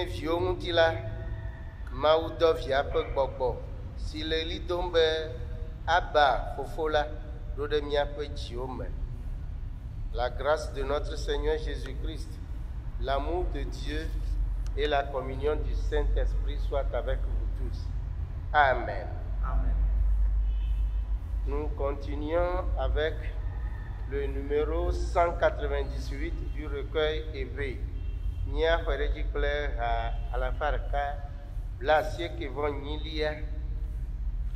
míenye viwo ŋuti la, Mawu dɔ via ƒe gbɔgbɔ si le ɣli dom be, Abba, Fofo la, ɖo ɖe míaƒe dziwo me. La grâce de notre Seigneur Jésus-Christ, l'amour de Dieu et la communion du Saint-Esprit soient avec vous tous. Amen. Amen. Nous continuons avec le numéro 198 du recueil Éveil. Míaxɔe ɖe edzi kple ha alafa ɖeka blaasieke vɔ enyilia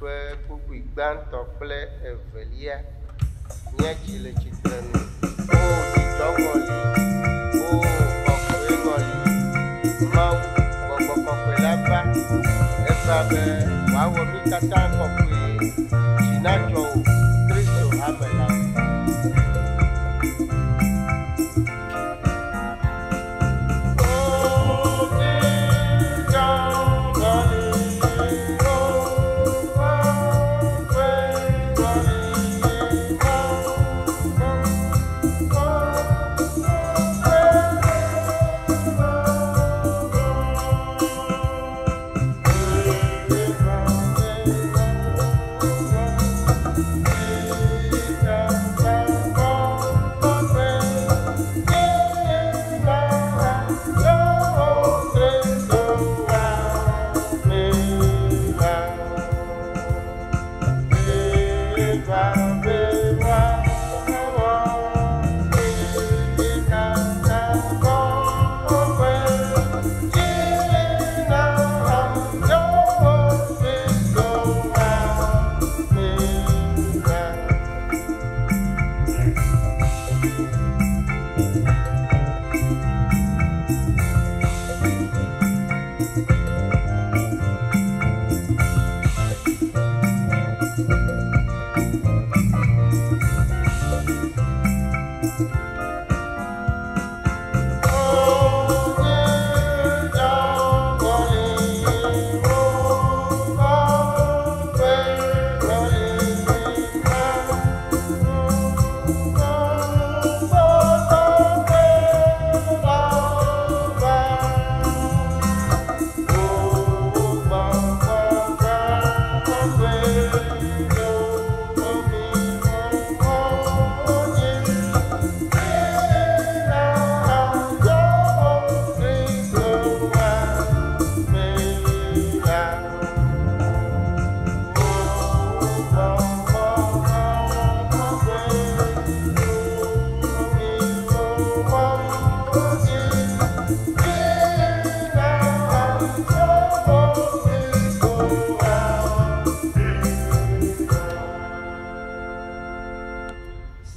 ƒe kpukpui gbãtɔ kple evelia. Míadzi le tsitre nu. O dzidzɔ ŋɔli, o kɔkɔe ŋɔli, Mawu, gbɔgbɔ kɔkɔe la va. Eva be wòawɔ mí katã kɔkɔe. Dzi nadzɔ wò, Kristo hame la.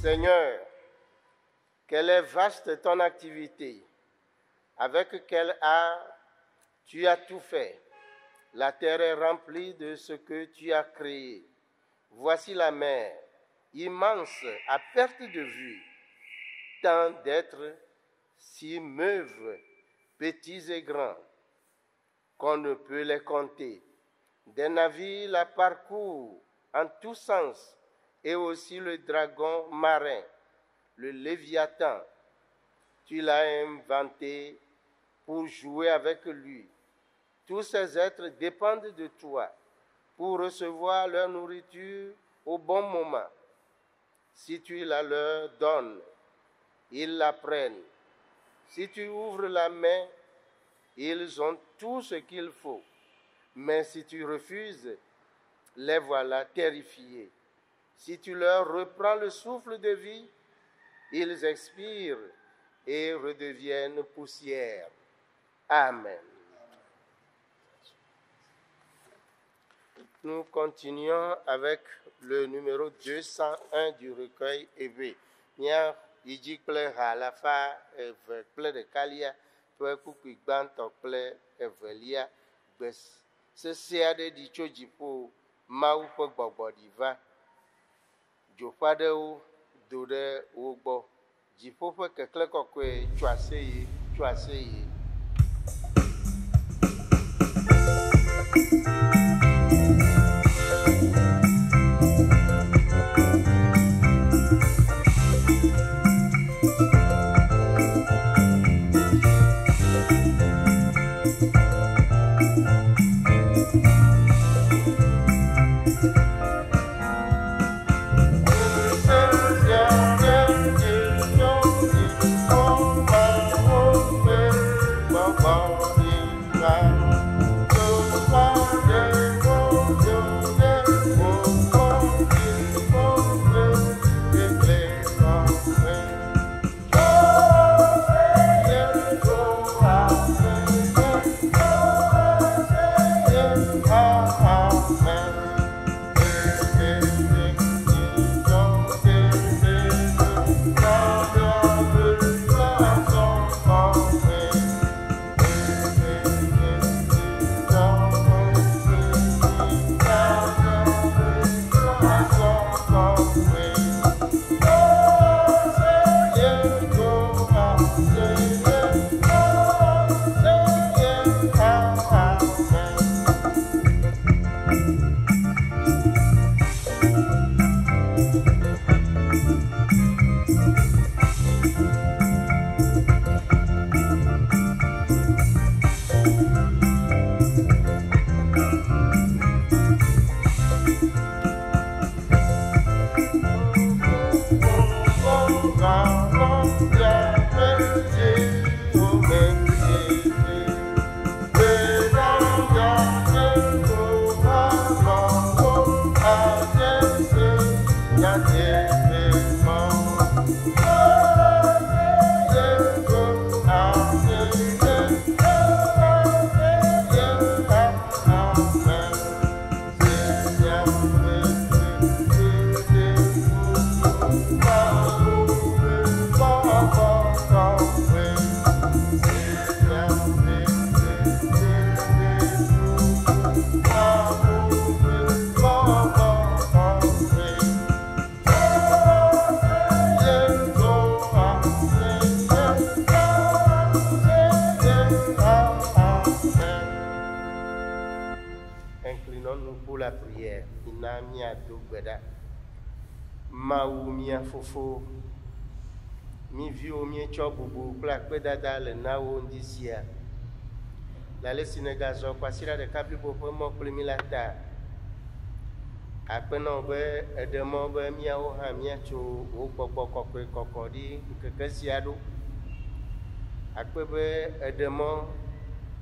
Seigneur, quelle est vaste ton activité, avec quel art tu as tout fait. La terre est remplie de ce que tu as créé. Voici la mer, immense à perte de vue, tant d'êtres s'y meuvent, petits et grands, qu'on ne peut les compter. Des navires la parcourent en tous sens, et aussi le dragon marin, le Léviathan. Tu l'as inventé pour jouer avec lui. Tous ces êtres dépendent de toi pour recevoir leur nourriture au bon moment. Si tu la leur donnes, ils la prennent. Si tu ouvres la main, ils ont tout ce qu'il faut. Mais si tu refuses, les voilà terrifiés. Si tu leur reprends le souffle de vie, ils expirent et redeviennent poussière. Amen. Nous continuons avec le numéro 201 du recueil Éveil. Mía yi dzi kple ha alafa eve kple ɖekalia ƒe kpukpui gbãtɔ kple evelia. Gbe sesẽ aɖe ɖi tso dziƒo, Mawu ƒe gbɔgbɔ ɖi va. Dzoƒe aɖewo do ɖe wo gbɔ. Dziƒo ƒe keklẽ kɔkɔe tso aseye, tso aseye. Inclinons-nous pour la prière. Ina míado gbe ɖa. Mawu mía fofo, mí viwo míetsɔ bubu kple akpedada le na wò ŋdi sia. Le ale si nègazɔ kwasiɖa ɖeka blibo ƒe mɔ kpli mí la ta, akpe na wò be èɖe mɔ be míawo hã míatso wò gbɔgbɔ kɔkɔe kɔkɔ ɖi ŋkeke sia ɖo. Akpe be èɖe mɔ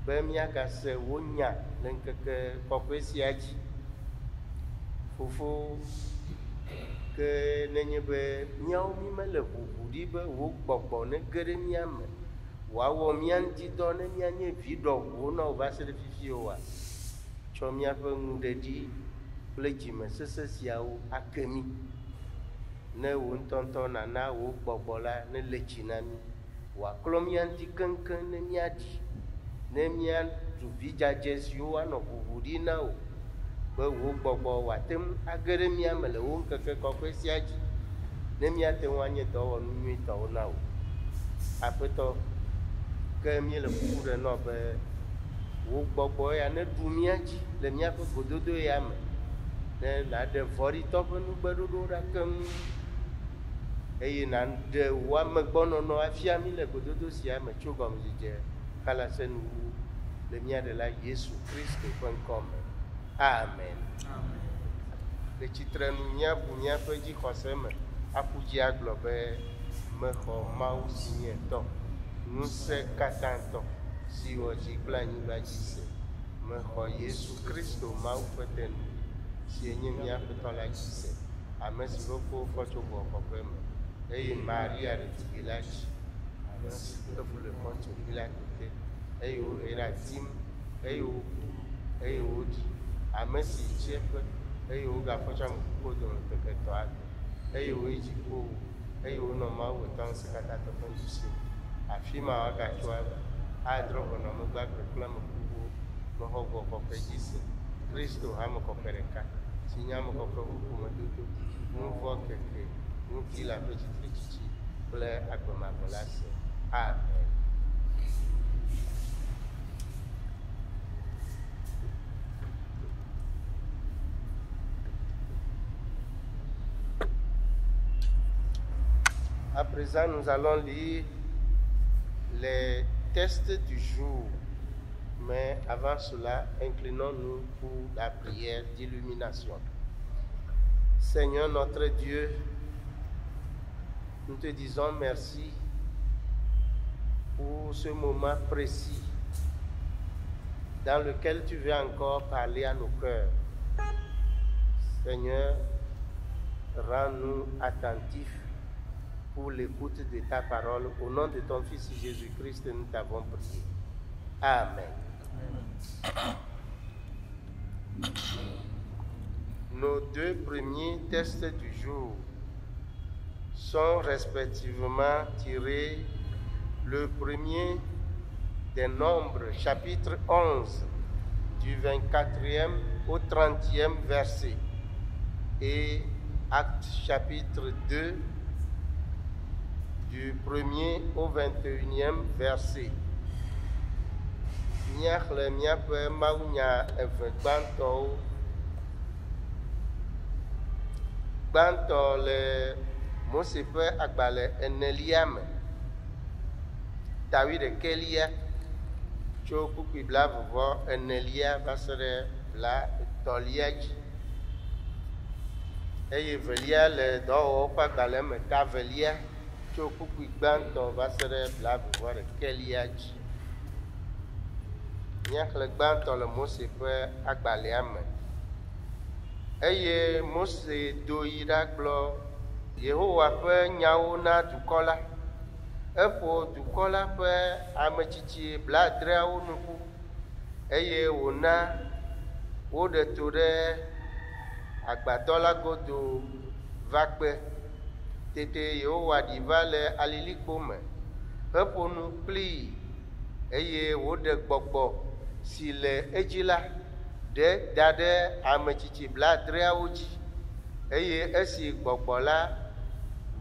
be míagase wò nya le ŋkeke kɔkɔe sia dzi. Fofo, ke nenye be míawo mí mele ʋuʋu ɖi be wò gbɔgbɔ nege ɖe mía me, wòawɔ mía ŋuti dɔ ne míanye vi ɖɔʋuwo na wò va se ɖe fifi oa, tsɔ míaƒe ŋuɖeɖi kple dzimesesẽ siawo ake mí. Ne wò ŋutɔŋutɔ nàna wò gbɔgbɔ la nele tsi na mí, wòaklɔ mía ŋuti keŋkeŋ ne míaɖi, ne míazu vi dzadzɛ siwo anɔ ʋuʋu ɖi na wò be wò gbɔgbɔ wòate ŋu age ɖe mía me le wò ŋkeke kɔkɔe sia dzi ne míate ŋu anye dɔwɔnu nyuitɔwo na wò. Aƒetɔ, ke míele kuku ɖe nɔ be wò gbɔgbɔ ya neɖu mía dzi le míaƒe gododo ya me ne nàɖe vɔ̃ɖitɔ ƒe nugbeɖoɖo ɖa keŋ eye nàɖe wò amegbɔnɔnɔ afia mí le gododo sia me tso gɔmedzedze xalase nuwuwu le mía ɖela Yesu Kristo ƒe ŋkɔ me. Amen. Amen. Le tsitrenu míabu míaƒe dzixɔse me aƒu dzi agblɔ be mexɔ Mawu si nye Tɔ, ŋusẽ katãtɔ, si wɔ dzi kple anyigba dzi se. Mexɔ Yesu Kristo Mawu ƒe tenuvi, si nye mía Aƒetɔ la dzi se, ame si fofo fɔ tso gbɔgbɔ kɔkɔe me, eye Maria ɖetugbi la dzi, ame si kpe fu le Pontio Pilato te, eye wohee ɖe ati ŋu, eye wòku, eye wòɖi, ame si yi tsiẽƒe, eye wògafɔ tso ame kukuwo dome ŋkeke etɔ̃a gbe, eye wòyi dziƒowo, eye wònɔ Mawu etɔ̃ ŋusẽkatãtɔ ƒe nuɖusi me. Afi ma woagatso ava, adrɔ̃ ʋɔnu ame gbagbe kple ame kukuwo. Mexɔ gbɔgbɔ kɔkɔe dzi se, Kristo hame kɔkɔe ɖeka, si nye ame kɔkɔewo ƒe ƒomedodo, nu vɔ̃ keke, ŋutilã ƒe tsitretsitsi kple agbe mavɔ la se. Amen. À présent, nous allons lire les tests du jour. Mais avant cela, inclinons-nous pour la prière d'illumination. Seigneur notre Dieu, nous te disons merci pour ce moment précis dans lequel tu veux encore parler à nos cœurs. Seigneur, rends-nous attentifs pour l'écoute de ta parole. Au nom de ton Fils Jésus-Christ, nous t'avons prié. Amen. Nos deux premiers tests du jour sont respectivement tirés le premier des Nombres, chapitre 11, du 24e au 30e verset, et Actes chapitre 2, du 1er au 21e verset. Míaxlẽ míaƒe mawunya eve gbãtɔwo. Gbãtɔ le Mose ƒe agbalẽ enelia me, ta wuiɖekɛlia, tso kpukpui blaeve vɔ enelia va se ɖe blaetɔ̃lia dzi. Eye evelia le dɔwɔwɔwo ƒe agbalẽ me, ta evelia, tso kpukpui gbãtɔ va se ɖe blaeve vɔ ɖekɛlia dzi. Míaxlẽ gbãtɔ le Mose ƒe agbalẽa me. Eye Mose do yi ɖagblɔ Yehowa ƒe nyawo na dukɔ la. Eƒo dukɔ la ƒe ametsitsi blaadreawo nu ƒu eye wòna woɖe to ɖe agbadɔ la godo va kpe. Tete Yehowa ɖi va le alilikpo me heƒo nu kplii eye wòɖe gbɔgbɔ si le edzi la ɖe da ɖe ametsitsi blaadreawo dzi. Eye esi gbɔgbɔ la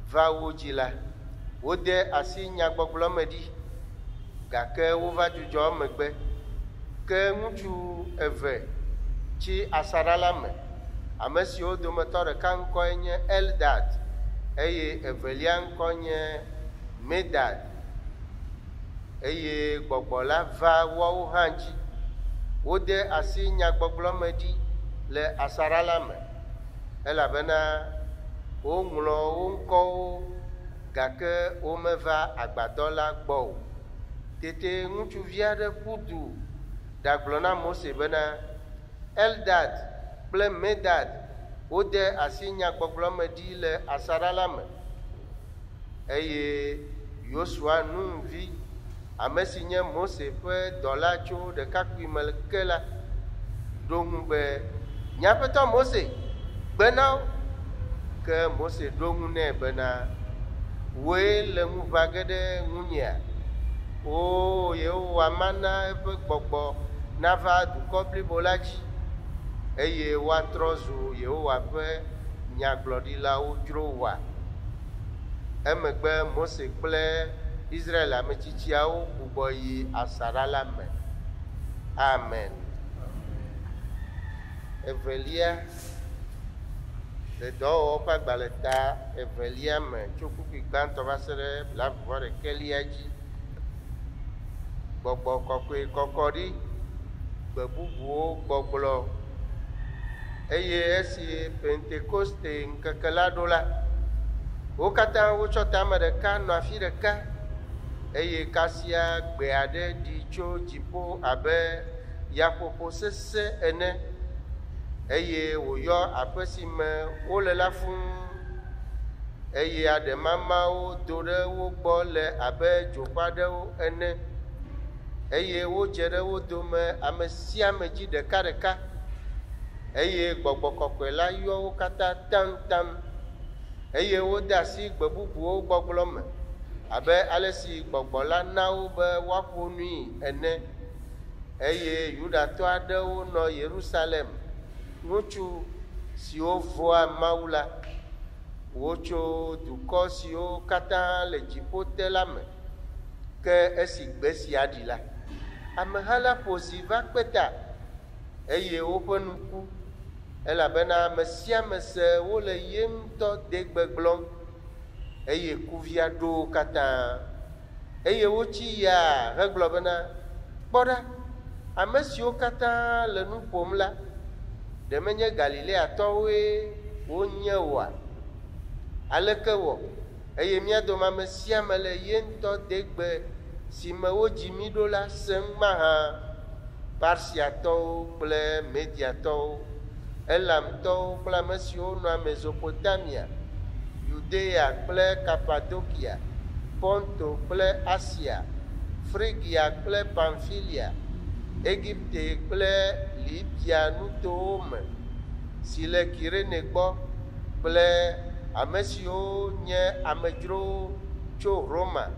va wo dzi la, wode asi nyagbɔgblɔ me ɖi, gake wova dzudzɔ emegbe. Ke ŋutsu eve tsi asaɖa la me, ame siwo dometɔ ɖeka ŋkɔe nye Eldad eye evelia ŋkɔ nye Medad. Eye gbɔgbɔ la va woawo hã dzi. Wode asi nyagbɔgblɔ me ɖi le asaɖa la me, elabena woŋlɔ wo ŋkɔwo gake womeva agbadɔ la gbɔ o. Tete ŋutsuvi aɖe ƒu du ɖagblɔ na Mose bena, Eldad kple Medad wode asi nyagbɔgblɔ me ɖi le asaɖa la me. Eye Yosua Nun vi, ame si nye Mose ƒe dɔla tso ɖekakpuime ke la, ɖo ŋu be, Nye aƒetɔ Mose, gbe na wo! Ke Mose ɖo ŋu nɛ bena, Wòe le ŋu ʋã ge ɖe ŋunyea? Oo, Yehowa mana eƒe gbɔgbɔ nava dukɔ blibo la dzi, eye woatrɔ zu Yehowa ƒe nyagblɔɖilawo dzro oa? Emegbe Mose kple Israel ametsitsiawo gbugbɔ yi asaɖa la me. Amen. Evelia, le Dɔwɔwɔ ƒe agbalẽ ta evelia me tso kpukpui gbãtɔ va se ɖe blaeve vɔ ɖekɛlia dzi. Gbɔgbɔ kɔkɔe kɔkɔ ɖi, gbe bubuwo gbɔgblɔ. Eye esi Pentekoste ŋkeke la ɖo la, wo katã wotsɔ tame ɖeka nɔ afi ɖeka, eye kasia gbe aɖe ɖi tso dziƒo abe yaƒoƒo sesẽ ene, eye wòyɔ aƒe si me wole la fũu. Eye aɖemamawo do ɖe wo gbɔ le abe dzoƒaɖewo ene, eye wodze ɖe wo dome ame sia ame dzi ɖekaɖeka, eye gbɔgbɔ kɔkɔe la yɔ wo katã taŋtaŋ, eye wode asi gbe bubuwo gbɔgblɔ me, abe ale si gbɔgbɔ la na wo be woaƒo nui ene. Eye Yudatɔ aɖewo nɔ Yerusalem, ŋutsu siwo vɔ̃a Mawu la, wotso dukɔ siwo katã le dziƒo te la me. Ke esi gbe sia ɖi la, ameha la ƒo zi va kpe ta, eye woƒe nu ku, elabena ame sia ame se wole ye ŋutɔ degbe gblɔm, eye kuvia ɖo wo katã. Eye wotsi yaa hegblɔ bena, Kpɔ ɖa! Ame siwo katã le nu ƒom la, ɖe menye Galileatɔwoe wonye oa? Aleke wɔ eye mía dome ame sia ame le ye ŋutɔ degbe si me wodzi mí ɖo la sem mahã? Parsiatɔwo kple Mediatɔwo, Elamtɔwo kple ame siwo nɔa Mesopotamia, Yudea kple Kapadokia, Ponto kple Asia, Frigia kple Pamfilia, Egipte kple Libia nutowo me, si le Kirene gbɔ, kple ame siwo nye amedzrowo tso Roma,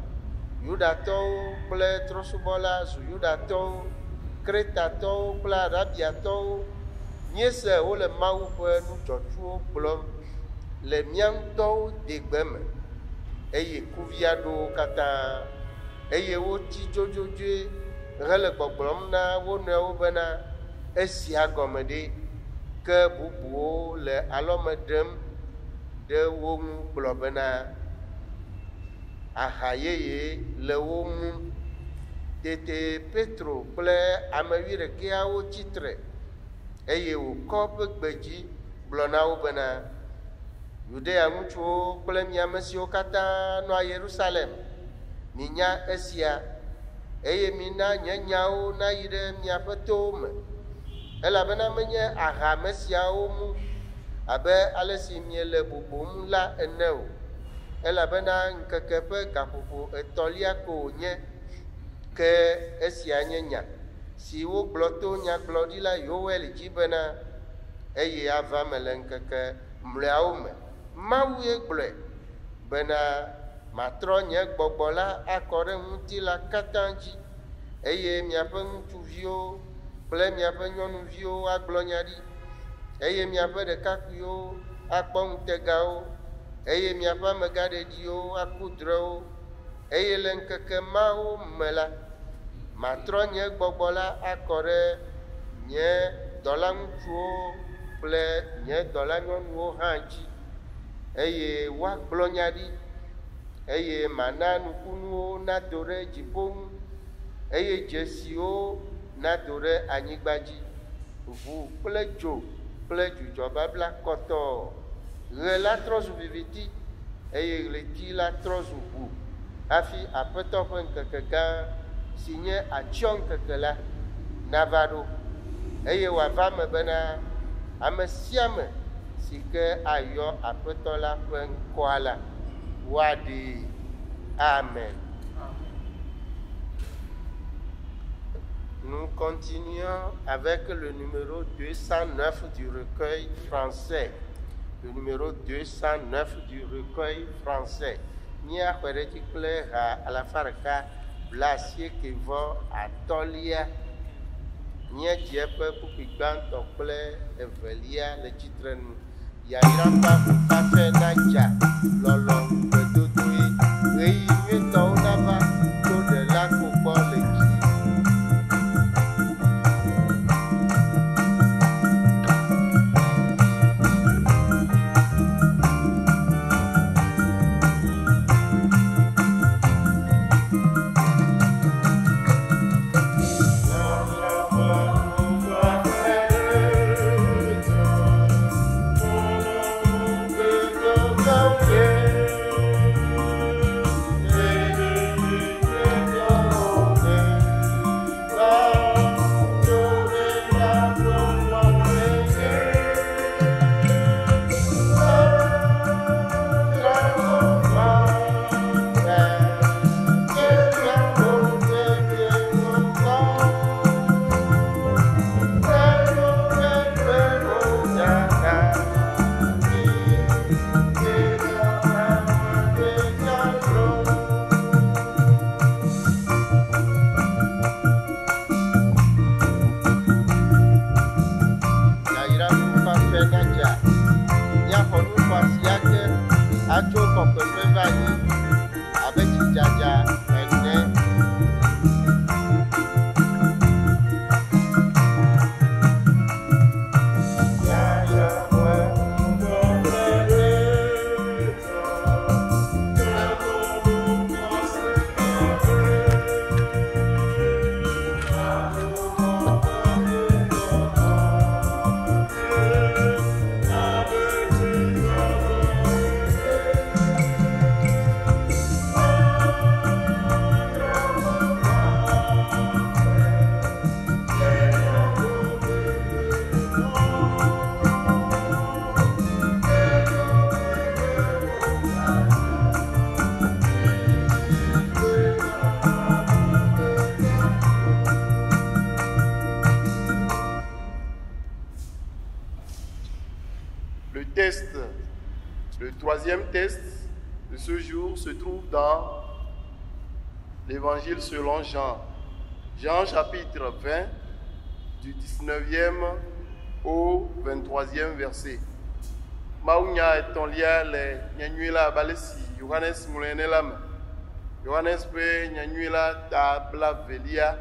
Yudatɔwo kple trɔ̃subɔla zu Yudatɔwo, Kretatɔwo kple Arabiatɔwo, míese wole Mawu ƒe nu dzɔtsuwo gblɔm le mía ŋutɔwo degbe me. Eye kuvia ɖo wo katã, eye wotsi dzodzodzoe hele gbɔgblɔm na wo nɔewo bena, Esia gɔme ɖe? Ke bubuwo le alɔme ɖem ɖe wo ŋu gblɔ bena, Aha yeye le wo ŋu. Tete Petro kple ame wuiɖekɛawo tsi tre, eye wòkɔ eƒe gbe dzi gblɔ na wo bena, Yudea ŋutsuwo kple mi ame siwo katã nɔa Yerusalem, minya esia, eye mina nye nyawo nayi ɖe miaƒe towo me, elabena menye aha ame siawo mu abe ale si miele bubum la ene o, elabena ŋkeke ƒe gaƒoƒo etɔ̃lia ko wònye. Ke esia nye nya si wogblɔ to nyagblɔɖila Yoel dzi bena, Eye ava eme le ŋkeke mlɔeawo me, Mawue gblɔe, bena, Matrɔ nye gbɔgbɔ la akɔ ɖe ŋutilã katã dzi, eye miaƒe ŋutsuviwo kple miaƒe nyɔnuviwo agblɔ nya ɖi, eye miaƒe ɖekakpuiwo akpɔ ŋutegawo, eye miaƒe amegãɖeɖiwo aku drɔ̃ewo, eye le ŋkeke mawo me la, matrɔ nye gbɔgbɔ la akɔ ɖe nye dɔlaŋutsuwo kple nye dɔlanyɔnuwo hã dzi, eye woagblɔ nya ɖi, eye mana nukunuwo nado ɖe dziƒo ŋu, eye dzesiwo nado ɖe anyigba dzi, ʋu kple dzo kple dzudzɔ babla kɔtɔɔ. Ɣe la trɔ zu viviti, eye ɣleti la trɔ zu ʋu, hafi Aƒetɔ ƒe ŋkeke gã, si nye atsyɔ̃ŋkeke la, nava ɖo. Eye wòava eme bena, ame sia ame si ke ayɔ Aƒetɔ la ƒe ŋkɔa la, woaɖee. Amen. Nous continuons avec le numéro 209 du recueil français. Le numéro 209 du recueil français. Míaxɔe ɖe edzi kple ha alafa ɖeka blaasieke vɔ atɔ̃lia. Míadzi eƒe kpukpui gbãtɔ kple evelia le tsitrenu. Yayra ƒe ahu fafɛ nadza, lɔlɔ̃ ŋugbedodoe, ɣeyiɣi nyuitɔwo nava tso Ɖela ko gbɔ le dzi. Le test, le troisième test de ce jour se trouve dans l'Évangile selon Jean. Jean chapitre 20, du 19e au 23e verset. Mawunya etɔ̃lia le nyanyui la abe ale si Yohanes ŋlɔe ene la me. Yohanes ƒe nyanyui la ta blavelia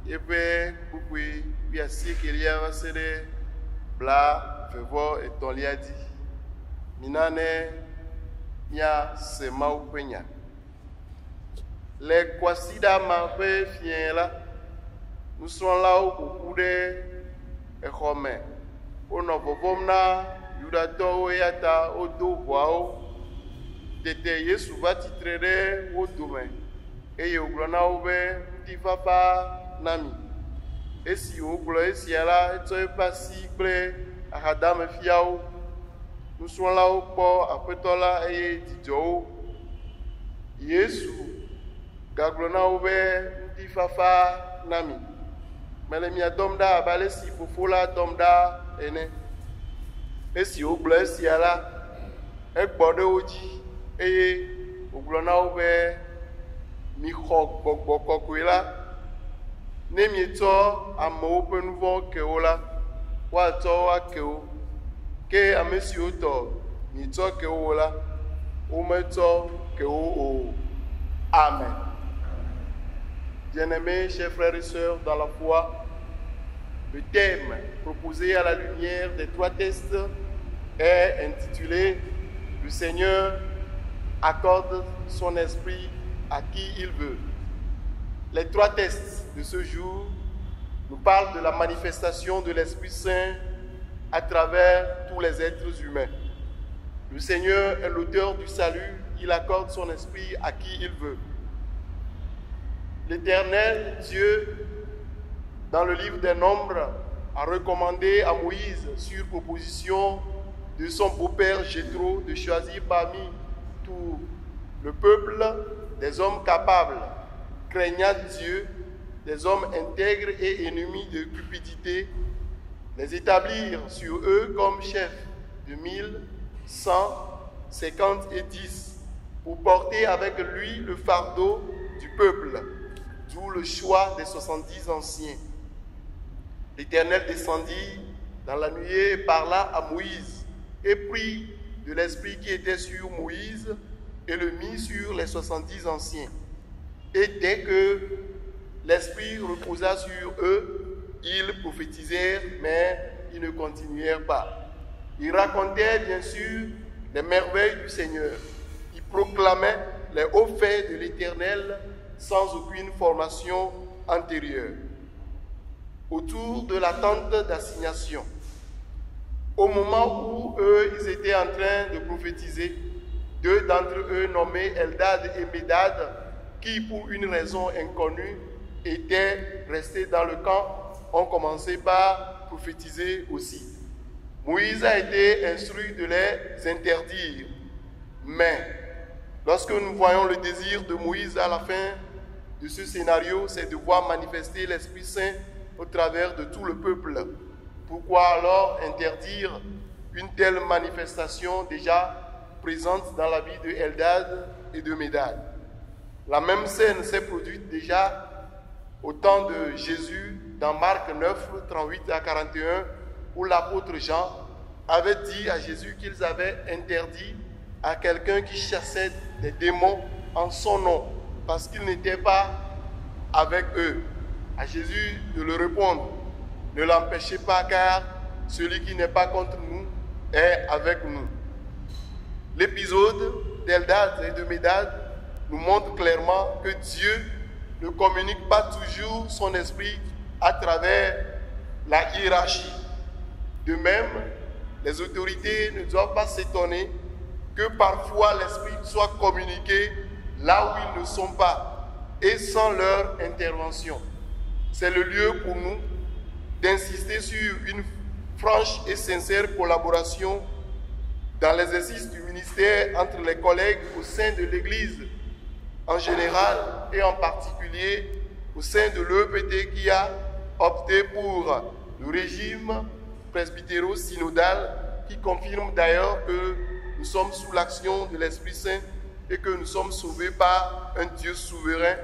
eƒe kpukpui wuiasiekelia va se ɖe blavevɔ etɔ̃lia dzi. Mina ne míase Mawu ƒe nya. Le kwasiɖa ma ƒe fiẽ la, nusrɔ̃lawo ƒo ƒu ɖe exɔ me. Wonɔ vɔvɔ̃m na Yudatɔwo eya ta wodo ʋɔawo. Tete Yesu va tsitre ɖe wo dome eye wògblɔ na wo be ŋutifafa na mi. Esi wògblɔ esia la, etsɔ eƒe asi kple axadame fia wo. Nusrɔ̃lawo kpɔ Aƒetɔ la eye dzidzɔ wo. Yesu gagblɔ na wo be ŋutifafa na mi. Mele mia dɔm ɖa abe ale si fofo la dɔm ɖa ene. Esi wògblɔ esia la, egbɔ ɖe wo dzi eye wògblɔ na wo be mixɔ gbɔgbɔ kɔkɔe la. Ne mietsɔ amewo ƒe nu vɔ̃wo ke wo la, woatsɔ wo ake wo. Ke ame siwo tɔ mietsɔ ke wo la, wometsɔ ke wo o. Amen. Bien-aimés, chers frères et sœurs dans la foi, le thème proposé à la lumière des trois tests est intitulé Le Seigneur accorde son esprit à qui il veut. Les trois tests de ce jour nous parlent de la manifestation de l'Esprit Saint à travers tous les êtres humains. Le Seigneur est l'auteur du salut, il accorde son esprit à qui il veut. L'Éternel Dieu, dans le livre des Nombres, a recommandé à Moïse, sur proposition de son beau-père Jéthro, de choisir parmi tout le peuple des hommes capables, craignant Dieu, des hommes intègres et ennemis de cupidité, les établir sur eux comme chefs de mille, cent, cinquante et dix, pour porter avec lui le fardeau du peuple, d'où le choix des 70 anciens. L'Éternel descendit dans la nuée et parla à Moïse, et prit de l'esprit qui était sur Moïse et le mit sur les 70 anciens. Et dès que l'esprit reposa sur eux, ils prophétisèrent, mais ils ne continuèrent pas. Ils racontaient bien sûr les merveilles du Seigneur. Ils proclamaient les hauts faits de l'Éternel sans aucune formation antérieure. Autour de la tente d'assignation, au moment où eux, ils étaient en train de prophétiser, deux d'entre eux, nommés Eldad et Médad, qui pour une raison inconnue étaient restés dans le camp, ont commencé par prophétiser aussi. Moïse a été instruit de les interdire. Mais lorsque nous voyons le désir de Moïse à la fin de ce scénario, c'est de voir manifester l'Esprit Saint au travers de tout le peuple. Pourquoi alors interdire une telle manifestation déjà présente dans la vie de Eldad et de Médad? La même scène s'est produite déjà au temps de Jésus dans Marc 9, 38 à 41, où l'apôtre Jean avait dit à Jésus qu'ils avaient interdit à quelqu'un qui chassait des démons en son nom, parce qu'il n'était pas avec eux. À Jésus de le répondre, ne l'empêchez pas, car celui qui n'est pas contre nous est avec nous. L'épisode d'Eldad et de Médad nous montre clairement que Dieu ne communique pas toujours son esprit à travers la hiérarchie. De même, les autorités ne doivent pas s'étonner que parfois l'esprit soit communiqué là où ils ne sont pas et sans leur intervention. C'est le lieu pour nous d'insister sur une franche et sincère collaboration dans l'exercice du ministère entre les collègues au sein de l'Église en général et en particulier au sein de l'EPT qui a opté pour le régime presbytéro-synodal qui qui confirme d'ailleurs que nous sommes sous l'action de l'Esprit Saint et que nous sommes sauvés par un Dieu souverain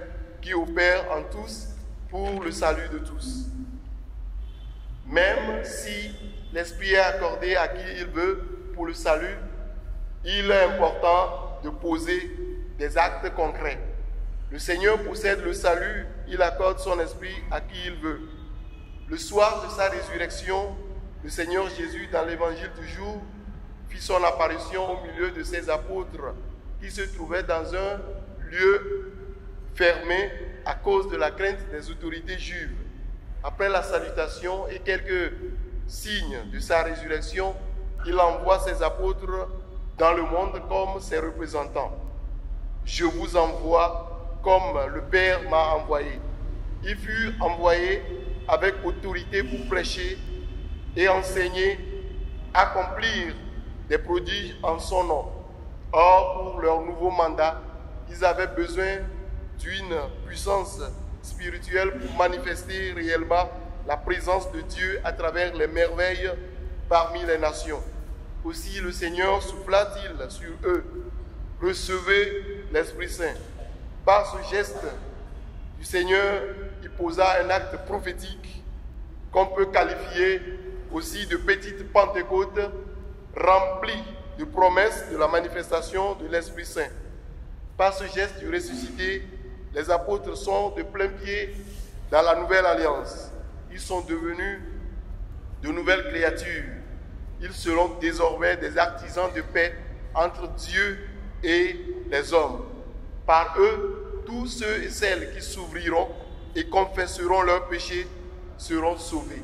qui opère en tous pour le salut de tous. Même si l'Esprit est accordé à qui il veut pour le salut, il est important de poser des actes concrets. Le Seigneur possède le salut, il accorde son esprit à qui il veut. Le soir de sa résurrection, le Seigneur Jésus, dans l'évangile du jour, fit son apparition au milieu de ses apôtres qui se trouvaient dans un lieu fermé à cause de la crainte des autorités juives. Après la salutation et quelques signes de sa résurrection, il envoie ses apôtres dans le monde comme ses représentants. Je vous envoie comme le Père m'a envoyé. Il fut envoyé avec autorité pour prêcher et enseigner, accomplir des prodiges en son nom. Or, pour leur nouveau mandat, ils avaient besoin d'une puissance spirituelle pour manifester réellement la présence de Dieu à travers les merveilles parmi les nations. Aussi le Seigneur souffla-t-il sur eux. Recevez l'Esprit Saint. Par ce geste du Seigneur, il posa un acte prophétique qu'on peut qualifier aussi de petite Pentecôte remplie de promesses de la manifestation de l'Esprit Saint. Par ce geste du ressuscité, les apôtres sont de plein pied dans la nouvelle alliance. Ils sont devenus de nouvelles créatures. Ils seront désormais des artisans de paix entre Dieu et les hommes. Par eux, tous ceux et celles qui s'ouvriront et confesseront leurs péchés seront sauvés.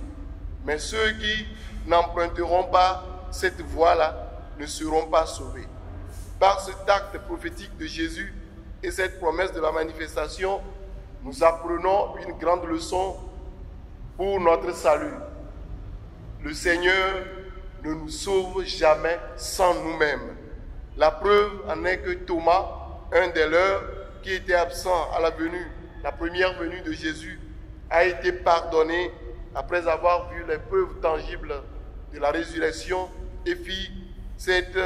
Mais ceux qui n'emprunteront pas cette voie-là ne seront pas sauvés. Par cet acte prophétique de Jésus et cette promesse de la manifestation, nous apprenons une grande leçon pour notre salut. Le Seigneur ne nous sauve jamais sans nous-mêmes. La preuve en est que Thomas, un des leurs, qui était absent à la venue, la première venue de Jésus, a été pardonné après avoir vu les preuves tangibles de la résurrection et fit cette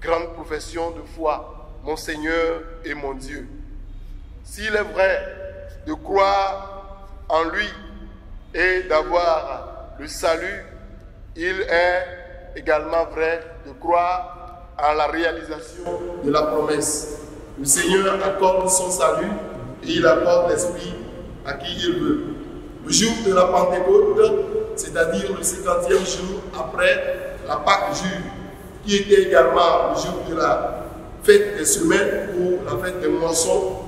grande profession de foi, mon Seigneur et mon Dieu. S'il est vrai de croire en lui et d'avoir le salut, il est également vrai de croire à la réalisation de la promesse. Le Seigneur accorde son salut et il accorde l'Esprit à qui il veut. Le jour de la Pentecôte, c'est-à-dire le 50e jour après la Pâque juive, qui était également le jour de la fête des semaines ou la fête des moissons,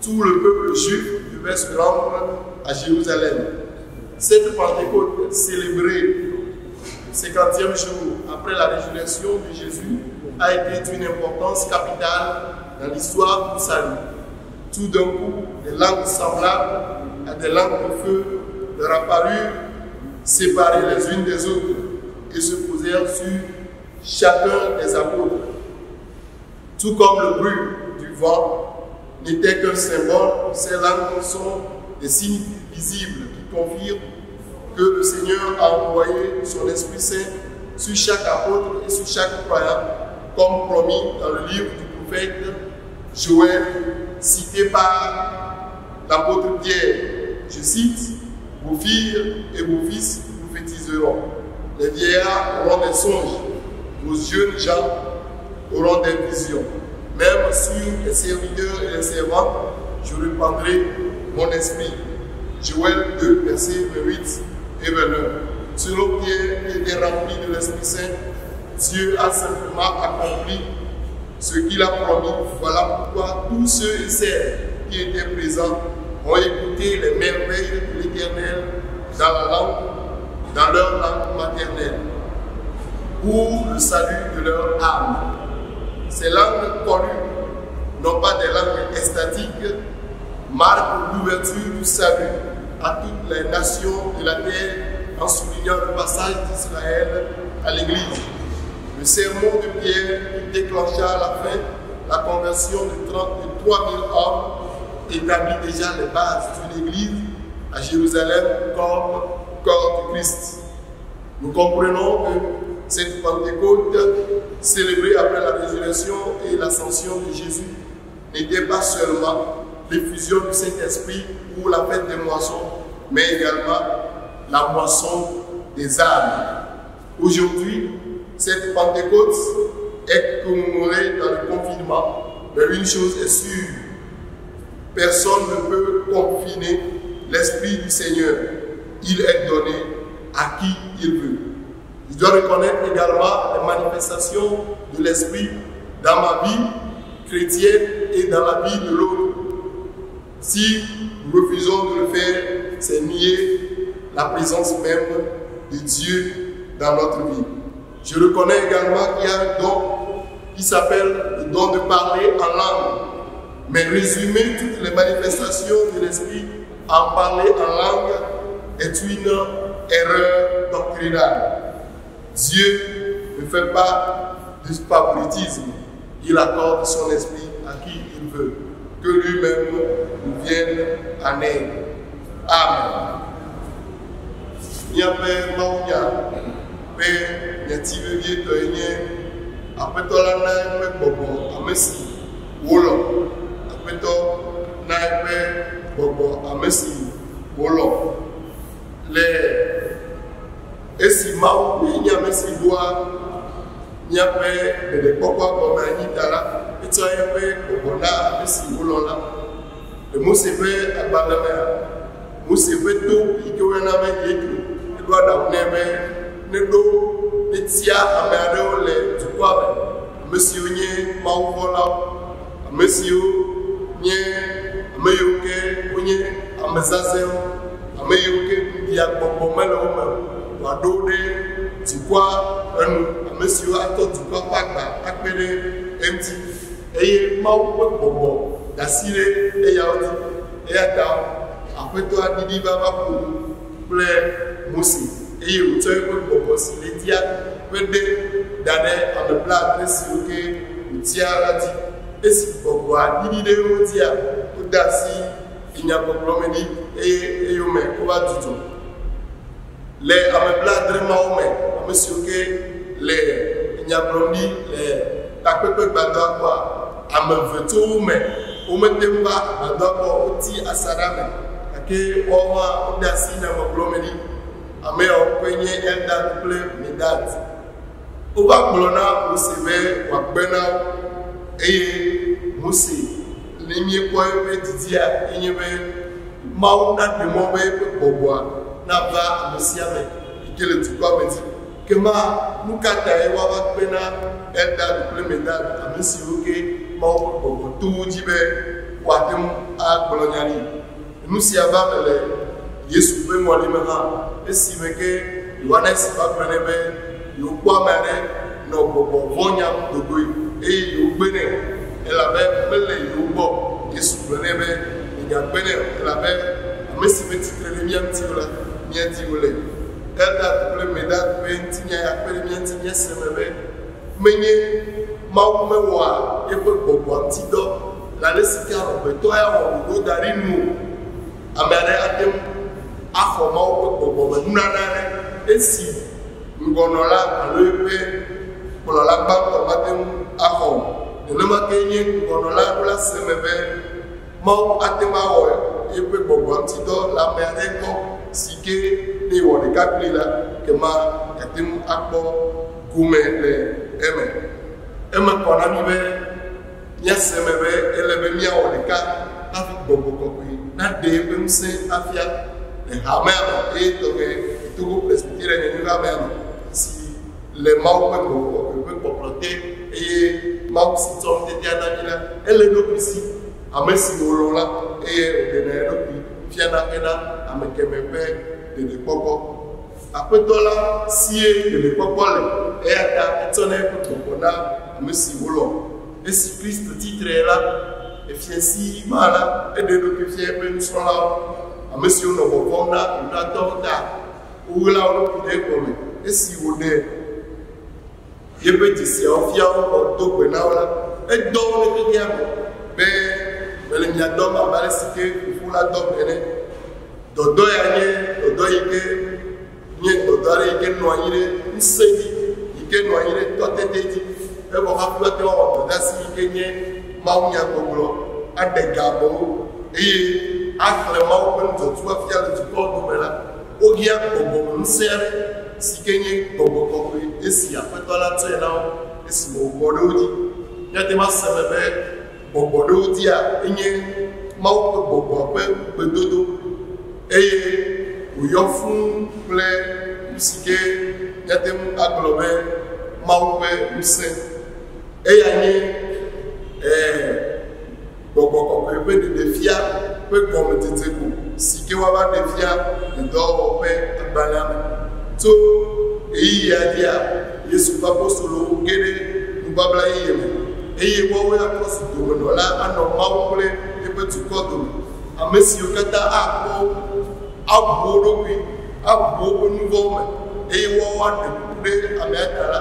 tout le peuple juif devait se rendre à Jérusalem. Cette Pentecôte célébrée le 50e jour après la résurrection de Jésus a été d'une importance capitale dans l'histoire du salut. Tout d'un coup, des langues semblables à des langues de feu leur apparurent, séparées les unes des autres, et se posèrent sur chacun des apôtres. Tout comme le bruit du vent n'était qu'un symbole, ces langues sont des signes visibles qui confirment que le Seigneur a envoyé son Esprit Saint sur chaque apôtre et sur chaque croyant, comme promis dans le livre du prophète Joël, cité par l'apôtre Pierre. Je cite, « Vos filles et vos fils prophétiseront. Les vieillards auront des songes, vos jeunes gens auront des visions. Même sur les serviteurs et les servantes, je répandrai mon esprit. » Joël 2, versets 28 et 29. Selon Pierre, qui était rempli de l'Esprit Saint, Dieu a simplement accompli ce qu'il a promis. Voilà pourquoi tous ceux et celles qui étaient présents ont écouté les merveilles de l'Éternel dans la langue, dans leur langue maternelle, pour le salut de leur âme. Ces langues connues, non pas des langues extatiques, marquent l'ouverture du salut à toutes les nations de la terre en soulignant le passage d'Israël à l'Église. Le sermon de Pierre qui déclencha à la fin la conversion de 3000 hommes établit déjà les bases d'une Église à Jérusalem comme corps du Christ. Nous comprenons que Cette Pentecôte, célébrée après la résurrection et l'ascension de Jésus, n'était pas seulement l'effusion du Saint-Esprit ou la fête des moissons, mais également la moisson des âmes. Aujourd'hui, cette Pentecôte est commémorée dans le confinement, mais une chose est sûre, personne ne peut confiner l'Esprit du Seigneur. Il est donné à qui il veut. Je dois reconnaître également les manifestations de l'Esprit dans ma vie chrétienne et dans la vie de l'autre. Si nous refusons de le faire, c'est nier la présence même de Dieu dans notre vie. Je reconnais également qu'il y a un don qui s'appelle le don de parler en langue. Mais résumer toutes les manifestations de l'Esprit en parler en langue est une erreur doctrinale. Dieu ne fait pas de favoritisme. Il accorde son esprit à qui il veut. Que lui-même nous vienne en aide. Amen. Míaƒe Mawunya ƒe nyati vevietɔe nye Aƒetɔ la na eƒe gbɔgbɔ ame si wòlɔ̃. Aƒetɔ na eƒe gbɔgbɔ ame si wòlɔ̃. Le esi Mawu nye ame si ɖoa míaƒe ɖeɖekpɔkpɔa gɔme anyi ta la, etsɔ eƒe gbɔgbɔ na ame si wòlɔ̃ la. Le Mose ƒe agbalẽ mea, Mose ƒe to yi ke woyɔna be Yetro eɖo aɖaŋu nɛ be neɖo netia ame aɖewo le dukɔa me, ame siwo nye mawuvɔ̃lawo, ame siwo nye ame yiwo ke wonye ame zazɛ̃wo, ame yiwo ke ŋubiagbɔgbɔ mele wo me o, wòaɖo wo ɖe dukɔa enu, ame siwo atɔ dukɔa ƒe agba akpe ɖe eŋuti. Eye Mawu ƒe gbɔgbɔ da asi ɖe eyawo dzi. Eya ta Aƒetɔa ɖiɖi va va ƒo nu kple Mose eye wòtsɔ eƒe gbɔgbɔ si le edzia ƒe ɖe da ɖe ame blaadre siwo ke wòtia la dzi. Esi gbɔgbɔa ɖiɖi ɖe wo dzia, wode asi enyagbɔgblɔ me ɖi eye eyome wova dzudzɔ. Le ame blaadre mawo me, ame siwo ke le nya gblɔm ɖi le takpekpe gbadɔa gbɔa, ame eve tso wo me womete ŋu va agbadɔa gbɔ o, wotsi asaɖa me gake woawo hã wode asi nyagbɔgblɔ me ɖi. Ame yawo ŋkɔe nye Eldad kple Medad. Wova gblɔ na Mose be wòagbe na wo eye Mose ne míekpɔ eƒe didia enye be Mawu naɖe mɔ be eƒe gbɔgbɔa nava ame sia ame yi ke le dukɔa me dzi. Ke ma, nu ka tae woava kpe na Eldad kple Medad, ame siwo ke Mawu ƒe gbɔgbɔ to wo dzi be woate ŋu agblɔ nya ɖi? Nu sia va eme le Yesu ƒe ŋɔli me hã, esime ke Yohanes va gblɔ nɛ be yewokpɔ ame aɖe nɔ gbɔgbɔ vɔ̃ nyam do goe eye yewogbe nɛ elabe mele yewo gbɔ o. Yesu gblɔ nɛ be, Migagbe nɛ o, elabe ame si metsi tre ɖe mía ŋuti o la, mía dzi wòle. Eldad kple Medad ƒe ŋutinya ya kpe ɖe mía ŋuti míese eme be menye Mawu mewɔa eƒe gbɔgbɔa ŋuti dɔ le ale si ke amegbetɔ ya wɔ ɖoɖo da ɖi nu o. Ame aɖe ate ŋu axɔ Mawu ƒe gbɔgbɔ me nunana aɖe esi ŋgɔnɔla alo eƒe kplɔla gbãtɔ mate ŋu axɔ o. Nenema kee nye ŋgɔnɔla ɖo la se eme be Mawu ate ŋu awɔ eƒe gbɔgbɔa ŋuti dɔ le ame aɖe gbɔ si ke ne yewɔ ɖeka kplii la, ekema yeate ŋu akpɔ gome le eme. Eme kɔ na mí be míase eme be ele be míawɔ ɖeka hafi gbɔgbɔ kɔkɔe naɖe eƒe ŋusẽ afia le hamea me eye tɔxɛ Togo Presbyterian Nyanyui Hamea me si le Mawu ƒe gbɔgbɔ kɔkɔe ƒe kpɔkplɔ te eye Mawu si tsɔ nutetea na mí la, ele eɖokui si. Ame si wòlɔ̃ la, eye wòɖena eɖokui fiana hena ame kemɛ ƒe ɖeɖekpɔkpɔ. Aƒetɔ la sie ɖeɖekpɔkpɔ le, eya ta etsɔnɛ eƒe gbɔgbɔ na ame si wòlɔ̃. Esi Kristo tsi tre la, efia si ma la, eɖe eɖokui fia eƒe nusrɔ̃lawo, ame siwo nɔ vɔvɔ̃m na Yudatɔwo ta. Woɣla wo ɖokui ɖe egɔme esi wòɖe yeƒe dzesiawo fia wo vɔ do gbe na wo la, edɔ wo ɖe xexea me be mele mia dɔm abe ale si ke Fofo la dɔm ene. Dɔdɔ ya nye dɔdɔ yi ke nye dɔdɔ aɖe yi ke nɔ anyi ɖe ŋusẽ dzi yi ke nɔ anyi ɖe tɔtete dzi evɔ hafi woate ŋu awɔ dɔdeasi yi ke nye mawunyagbɔgblɔ, aɖe ga amewo eye axlẽ Mawu ƒe nudzɔtsu afia le dukɔwo dome la, wohiã gbɔgbɔmeŋusẽ aɖe si ke nye gbɔgbɔ kɔkɔe esi Aƒetɔ la tsɔe na wo esime wòbɔ ɖe wo dzi. Míate ŋu ase eme be gbɔgbɔ ɖe wo dzia enye Mawu ƒe gbɔgbɔa ƒe ŋugbedodo eye wòyɔ fũu kple nu si ke míate ŋu agblɔ be Mawu ƒe ŋusẽ. Eya nye ɛɛ gbɔgbɔ kɔkɔe ƒe ɖeɖefia ƒe gɔmedzedze ko si ke woava ɖe fia le dɔwɔwɔ ƒe agbalẽa me. Tso ɣeyiɣia dzia, Yesu ƒe apostolowo ge ɖe nubabla yeye me, eye woawoe atrɔ zu domenɔla anɔ Mawu kple eƒe dukɔ dome. Ame siwo katã akpɔ aʋu wo ɖokui, aʋu woƒe nu vɔ̃wo me, eye woawo aɖe kuku ɖe amea ta la,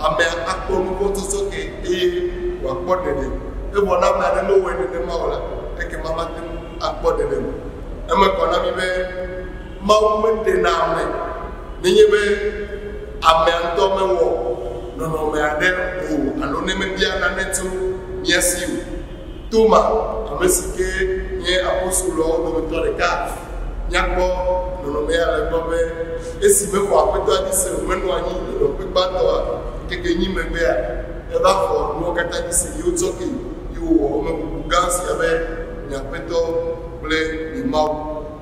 amea akpɔ nu vɔ̃ tsɔtsɔke eye wòakpɔ ɖeɖe. Evɔ ne ame aɖe mewɔe nenema o la, ekema mate ŋu akpɔ ɖeɖe o. Eme kɔ na mí be Mawu meɖena ame nenye be amea ŋutɔ mewɔ nɔnɔme aɖe o alo ne mebia nane tso mía si o. Toma, ame si ke nye apostoloawo dometɔ ɖeka, míakpɔ nɔnɔme ya le egbɔ be esi mexɔ Aƒetɔa dzi se o, menɔ anyi le nɔƒe gbãtɔa ŋkeke enyi megbea, eva xɔ nuwo katã dzi se ye wotsɔ kee ye wòwɔ amebubu gã sia be nye Aƒetɔ kple nye Mawu.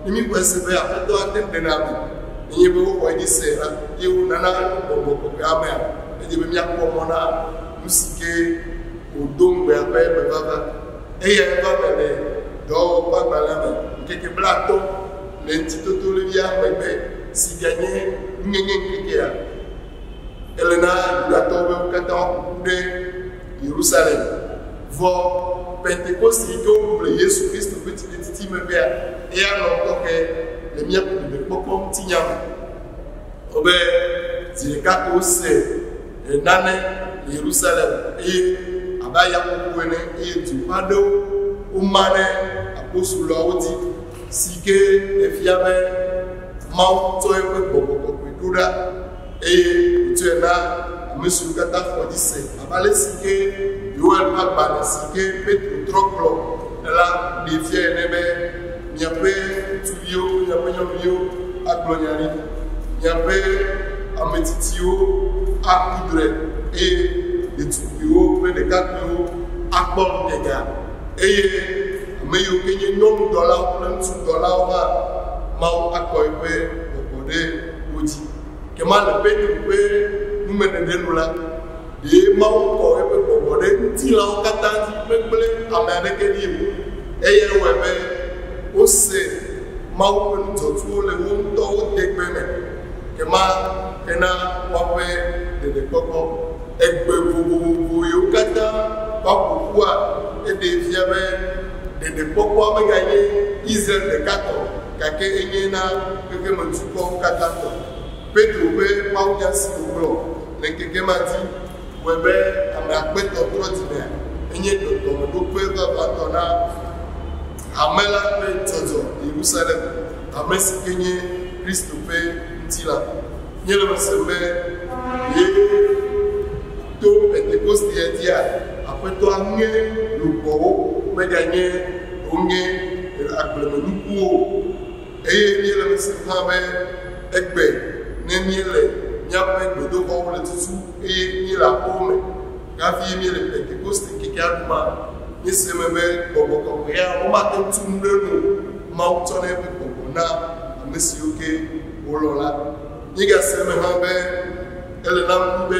Ne míxɔe se be Aƒetɔa te ŋu ɖena ame nenye be woxɔ edzi se la, ye wònana eƒe gbɔgbɔ kɔkɔea amea, edze be míakpɔ mɔ na nu si ke wòdo ŋugbea ƒe emevava. Eyae va eme le Dɔwɔwɔ ƒe agbalẽa me ŋkeke blaatɔ̃ le Ŋutitotolivia megbe si ganye nuŋeŋeŋkekea. Ele na Yudatɔwo be wo katã woaƒo ƒu ɖe Yerusalem. Vɔ Pentekoste yi ke woɖu le Yesu Kristo ƒe tsitretsitsi megbea, eya nɔ tɔxɛ le míaƒe ɖeɖekpɔkpɔ ŋutinya me. Wobe zi ɖeka ko wose nane le Yerusalem eye abe ayaƒoƒo ene eye du ƒe aɖewo woma ɖe apostoloawo dzi si ke ɖe fia be Mawu tsɔ eƒe gbɔgbɔ kɔkɔe ɖo ɖa eye wòtsɔe na ame siwo katã xɔ edzi se abe ale si ke Yoel ƒe agbalẽ si ke Petro trɔ gblɔ la ɖee fia ene be miaƒe ŋutsuviwo kple miaƒe nyɔnuviwo agblɔ nya ɖi, miaƒe ame tsitsiwo aku drɔ̃e eye ɖetugbiwo kple ɖekakpuiwo akpɔ ŋutega eye ame yiwo ke nye nyɔnudɔlawo kple ŋutsudɔlawo hã, Mawu akɔ eƒe gbɔgbɔ ɖe wo dzi. Ke ma le Petro ƒe numeɖeɖe nu la, ɖe Mawu kɔ eƒe gbɔgbɔ ɖe ŋutilãwo katã dzi megblẽ ame aɖeke ɖi o. Eyae wɔe be wose Mawu ƒe nudzɔtsuwo le wo ŋutɔwo degbe me, ke ma hena woaƒe ɖeɖekpɔkpɔ. Egbe vovovo yiwo katã woaƒo ƒua, eɖee fia be ɖeɖekpɔkpɔa meganye Israel ɖeka tɔ o, gake enye na xexemedukɔwo katã tɔ. Petro ƒe mawunya si wògblɔ le ŋkeke ma dzi wɔe be ame akpe tɔ trɔ dzimea, enye gɔmeɖokpe vavãtɔ na hame la ƒe dzɔdzɔ le Yerusalem, hame si ke nye Kristo ƒe ŋutilã. Míele eme sem be ye to Pentekostea dzia, Aƒetɔa ŋe luʋɔwo, meganye woŋe agblemenukuwo o. Eye míele eme sem hã be egbe ne míele míaƒe gbedoxɔwo le tutu eye míele aƒewo me hafi míele Pentekoste ŋkekea ɖuma, míese eme be gbɔgbɔ kɔkɔea womate ŋu tu nu ɖe enu o. Mawu tsɔnɛ eƒe gbɔgbɔ na ame siwo ke wolɔ̃ la. Míegase eme hã be ele na mí be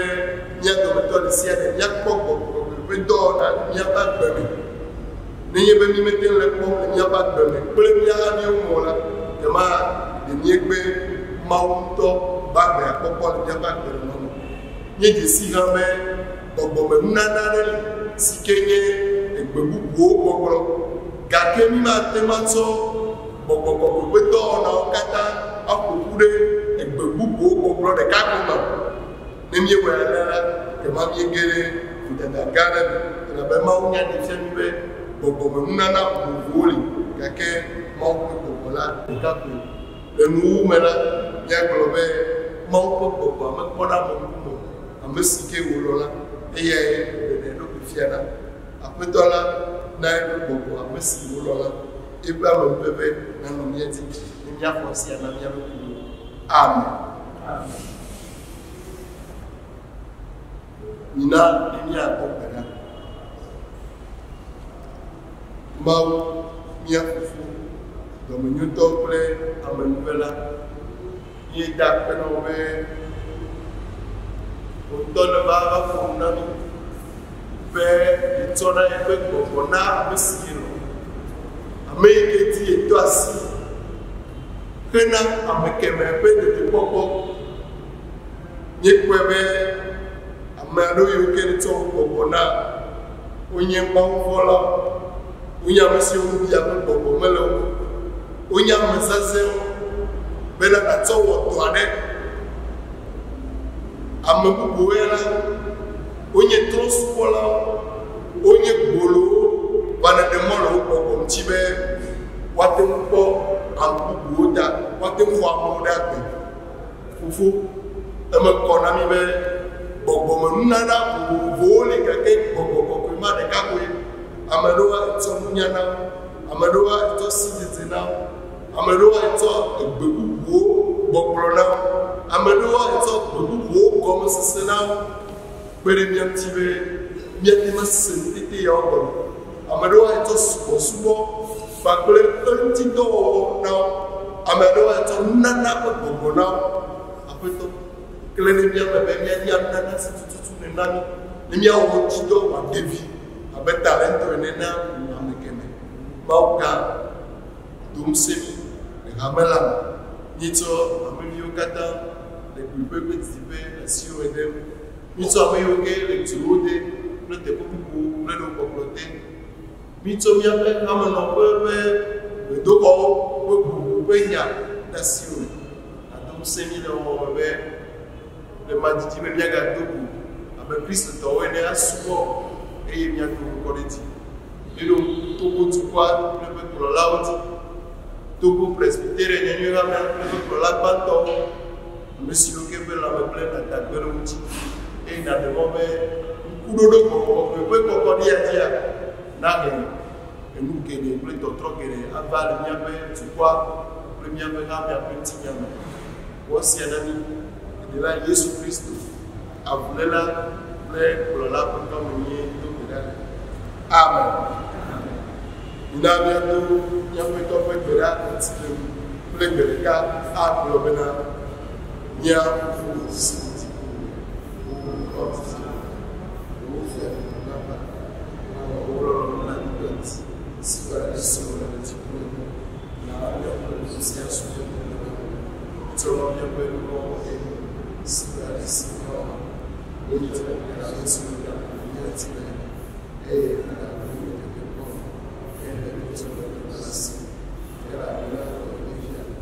mía dometɔ ɖe sia ɖe míakpɔ gbɔgbɔ kɔkɔe ƒe dɔwɔna le míaƒe agbe me. Nenye be mímete ŋu le ekpɔm le míaƒe agbe me kple mía haviwo me o la, ekema ɖe míegbe Mawu ŋutɔ ƒe agbea kpɔkpɔ le míaƒe agbenɔnɔ me. Míedze sii hã be gbɔgbɔmenunana aɖe li si ke nye egbe bubuwo gbɔgblɔ. Gake mímate ŋu atsɔ gbɔgbɔ kɔkɔe ƒe dɔwɔnawo katã aƒo ƒu ɖe egbe bubuwo gbɔgblɔ ɖeka ko me o. Ne míewɔe alea la, ekema míege ɖe vodada gã aɖe me, elabe Mawu nya ɖee fia mí be gbɔgbɔmenunana vovovowo li, gake Mawu ƒe gbɔgbɔ la ɖeka koe. Le nuwuwu me la, míagblɔ be Mawu ƒe gbɔgbɔa mekpɔna ame ŋkume o. Ame si ke wòlɔ̃ la, eyae wòɖenɛ eɖokui fiana. Aƒetɔ la na eƒe gbɔgbɔ ame si wòlɔ̃ la. Eƒe amenuveve nanɔ mía dzi ne míaxɔ esia na mía ɖokuiwo. Amen. Mina ne míado gbe ɖa. Mawu, mía Fofo, dɔmenyotɔ kple amenuvela, míeda akpe na wò be wò ŋutɔ nèva va ƒo nu na mí be yetsɔna yeƒe gbɔgbɔ na ame si yelɔ̃, ame yi ke dzi yetɔ asi hena ame kemɛ ƒe tetekpɔkpɔ. Míekpɔe be ame aɖewo yiwo ke netsɔ wo gbɔgbɔ na wonye mawuvɔ̃lawo, wonye ame siwo ŋu bia ƒe gbɔgbɔ mele wo o, wonye ame zazɛ̃wo bena nàtsɔ wɔ dɔ aɖe. Ame bubuwo ya la, wonye trɔ̃subɔlawo, wonye gbolowo, vɔ nèɖe mɔ le wo gbɔgbɔ ŋuti be woate ŋu kpɔ ame bubuwo ta, woate ŋu xɔ amewo ɖe agbe. Fofo, eme kɔ na mí be gbɔgbɔmenunana vovovowo li gake gbɔgbɔ kɔkɔe ma ɖeka koe. Ame aɖewoa, etsɔ nunya na wo, ame aɖewoa, etsɔ sidzedze na wo, ame aɖewoa, etsɔ egbe bubuwo gbɔgblɔ na wo, ame aɖewoa, etsɔ gbe bubuwo gɔmesese na wo. Kpe ɖe mía ŋuti be míate ŋu ase nutete yawo gɔme. Ame aɖewoa, etsɔ subɔsubɔ kpakple eŋutidɔwɔwɔ na wo. Ame aɖewo atsɔ nunana ƒe gbɔgbɔ na wo. Aƒetɔ, klẽ ɖe mía me be míanya nunana si tututu nèna mí, ne míawɔ eŋutidɔ wòaɖe vi abe talento ene na ame kemɛ. Mawu gã, do ŋusẽ mí le hame la me. Míetsɔ hameviwo katã le kpuiƒe kple didiƒe le asiwò me dem. Míetsɔ ame yiwo ke le duwo de kple teƒe bubuwo kple ɖe wo kpɔkplɔ te. Mitsɔ míaƒe hamenɔƒe ƒe gbedoxɔwo ƒe ʋuʋu ƒe nya ɖe asiwò me. Nàdo ŋusẽ mí le wɔwɔ me be le madidi me míagado go abe Kristotɔwo ene asubɔ eye míado ŋkɔ ɖe edzi. Míeɖo ŋku Togo dukɔa kple eƒe kplɔlawo dzi, Togo Presbyterian Nyanyuihamea kple eƒe kplɔla gbãtɔwo, ame siwo ke ƒe lãme gblẽ na dagbe ɖe wo dzi, eye nàɖe mɔ be ŋkuɖoɖo gbɔgbɔ kɔkɔe ƒe kɔkɔɖia dzia nahe enu geɖe kple tɔtrɔ geɖe ava le míaƒe dukɔa kple míaƒe hamea ƒe ŋutinya me. Wɔ esia na mí, Ɖela Yesu Kristo, Avuléla kple Kplɔla ƒe ŋkɔ me míedo gbe ɖa le. Amen. Mina míado mía Aƒetɔ ƒe gbe ɖa le tsitre nu kple gbe ɖeka agblɔ bena, Mía Fofo si le dziƒo, wò ŋkɔ dzidzi, wò fiaɖuƒe nava, wò lɔlɔ̃nu nanyigba dzi si va le esi wòle le dziƒo ene. Na míaƒe nu sia su mía ŋu na mí. Tsɔ míaƒe nu vɔ̃wo ke mí si va le esi míawo hã míetsɔ mía ame siwo ɖea fu mía dzi la ene. Eye nàgaɖo mí ɖe tetekpɔ me, ke ɖe mí tso vɔ̃ɖitɔ la si me, elabena tɔwòe nye fiaɖuƒe,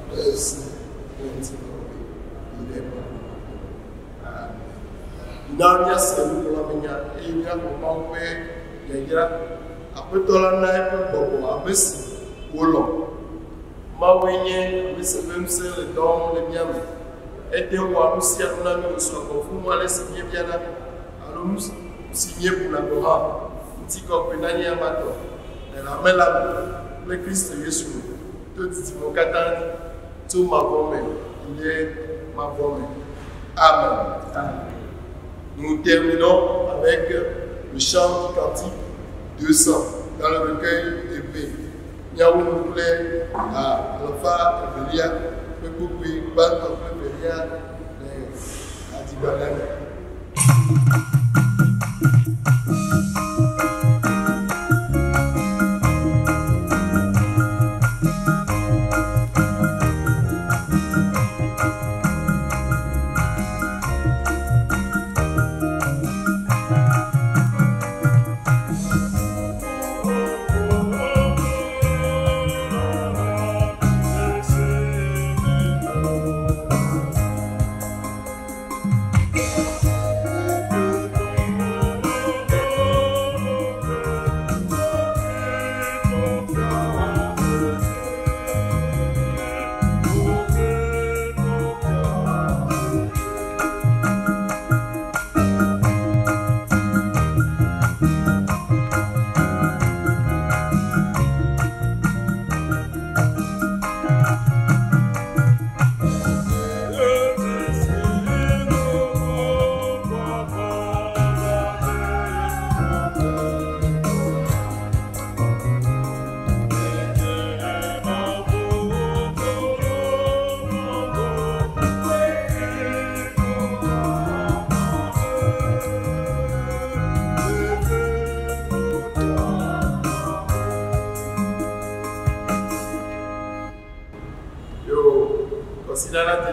kple ŋusẽ, kple ŋutikɔkɔe, yi ɖe mavɔmavɔ me. Amen. Na míase nuxlɔ̃amenya eye míaxɔ Mawu ƒe yayra. Aƒetɔ la na eƒe gbɔgbɔ ame si wòlɔ̃. Mawue nye ame si ƒe ŋusẽ le dɔ wɔm le mía me. Ete ŋu wɔa nu sia nu na mí wòsɔa gbɔ fũu ale si míebiana alo nu si míebuna gɔ̃ hã. Ŋutikɔkɔe nanye ama tɔ le hame la me kple Kristo Yesu me to didimewo katã dzi, tso mavɔ me yi ɖe mavɔ me. Amen. Nous terminons avec le chant du cantique 200 dans le recueil épée. Míawu nu kple ha alafa evelia ƒe kpukpui gbãtɔ kple evelia le hadzigbalẽa me. Thank you. Dans la